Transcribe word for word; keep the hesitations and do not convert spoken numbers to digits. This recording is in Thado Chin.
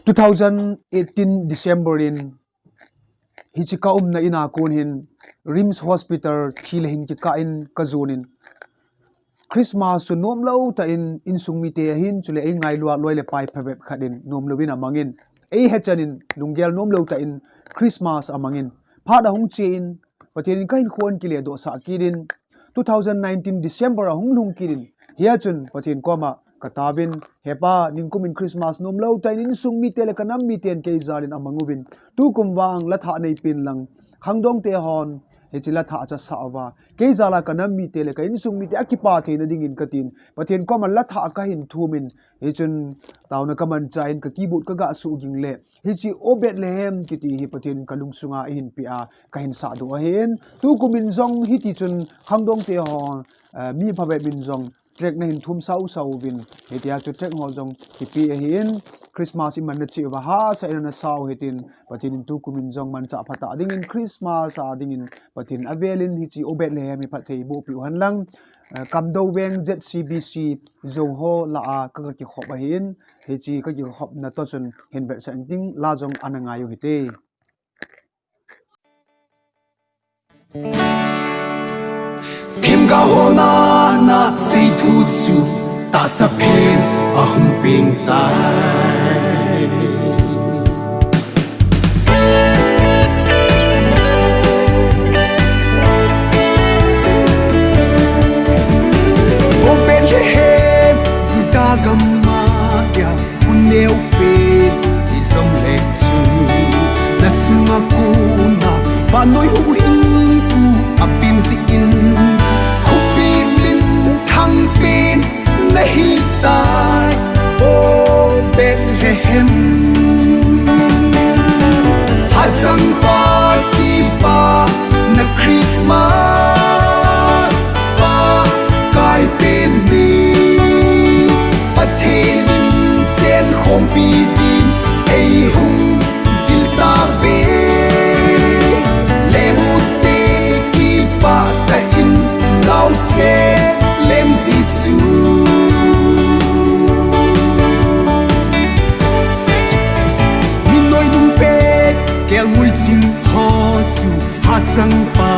Two thousand eighteen December in hiche ka umna in a kon hin RIMS Hospital thi le hin kikah in ka jon in Christmas chu nom lou tah in insung mite ahin chule ei ngailut loi le pai phabep khat in nom lou in a mang in ei hechan in lunggel nom lou tah in Christmas a mang in phat a hung che in Pathen in ka hinkho in kile doh sah kit in two thousand nineteen December a hung lhung kit in hia chun Pathen koma ka taovin, He Pa, ningkum in Christmas nom lou tah in insung mite le ka nam miten kei jal in a mang uvin, tukum vang la thah nei pen lang, khangdong te hon hiche la thah cha sah uva, kei jal a ka nam mite le ka insung mite a kipa theina ding in ka tin, Pathen koma la thah ka hin thum in, hichun taona ka manchah in ka keyboard ka ga suh ging le, hiche O Bethlehem kiti hi Pathen in ka lungsunga eihin pe a, ka hin sah doh ahin. Tukum in jong hiti chun khangdong te ho, eh, mi phabep in jong tract na hin thum sau sau uvin. Hitia chu tract ho jong kipe ahin. Christmas i man na cheh uva hahsa in na sau hitin. Pathen in tukum in jong manchah phatah ding in Christmas a ding in Pathen avel in hiche O Bethlehem hi phatthei boh peh u hen lang. Eh, Kamdou Veng Z C B C Zo ho la a ka, ka kikhop ahin. Hiche ka kikhopna toh chun hin vetsah ing ting la jong ana ngai u hite. Themgao hon ana sei thu chu tahsa phen a hung peng tai. O Bethlehem, Juda gam a dia, hun neo pen i jong le chun, na sunga kona vannoi huhhingpu a peng jeh in, khopi minthang pen na hi tai, O Bethlehem. Hachangpa kipana Christmas, pakai pen ni, Pathen in chenkhompi din ei hung vil tauve. Lemu te kipah tah in naosen Leng Jesu. Minnoi dungpen kelngoi ching ho chu hachangpa